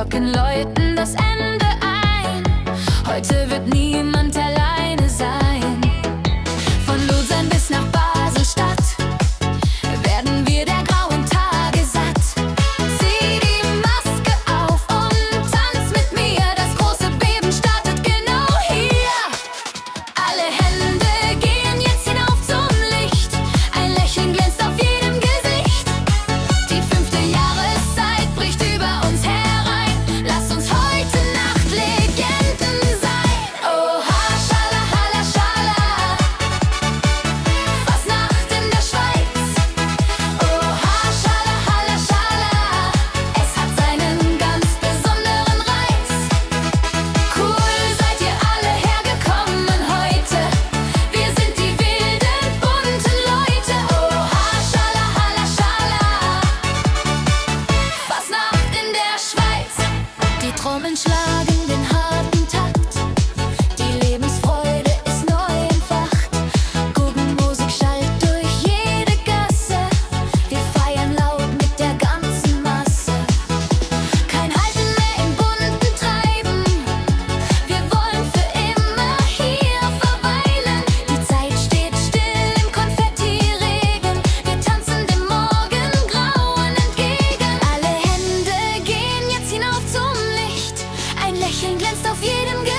Glocken läuten das Ende ein. Heute wird niemand alleine sein. Von Luzern bis nach Basel-Stadt werden wir der grauen Tage satt. Zieh die Maske auf und tanz mit mir. Das große Beben startet genau hier. Alle Hände gehen jetzt hinauf zum Licht. Ein Lächeln glänzt auf jedem Gesicht. Die 5. Jahreszeit bricht über uns herein. Lass uns heute Nacht Legenden sein. Oha, schala, hala, schala. Fasnacht in der Schweiz. Oha, schala, hala, schala. Es hat seinen ganz besonderen Reiz. Cool, seid ihr alle hergekommen heute. Wir sind die wilden, bunten Leute. Oha, schala, hala, schala. Fasnacht in der Schweiz. Die Trommeln schlagen den harten Takt. Die Lebensfreude ist neu entfacht. Guggenmusik schallt durch jede Gasse. Wir feiern laut mit der ganzen Masse. Kein Halten mehr im bunten Treiben. Wir wollen für immer hier verweilen. Die Zeit steht still im Konfettiregen. Wir tanzen dem Morgengrauen entgegen. Alle Hände gehen jetzt hinauf zum Licht. Ein Lächeln glänzt auf jedem Gesicht.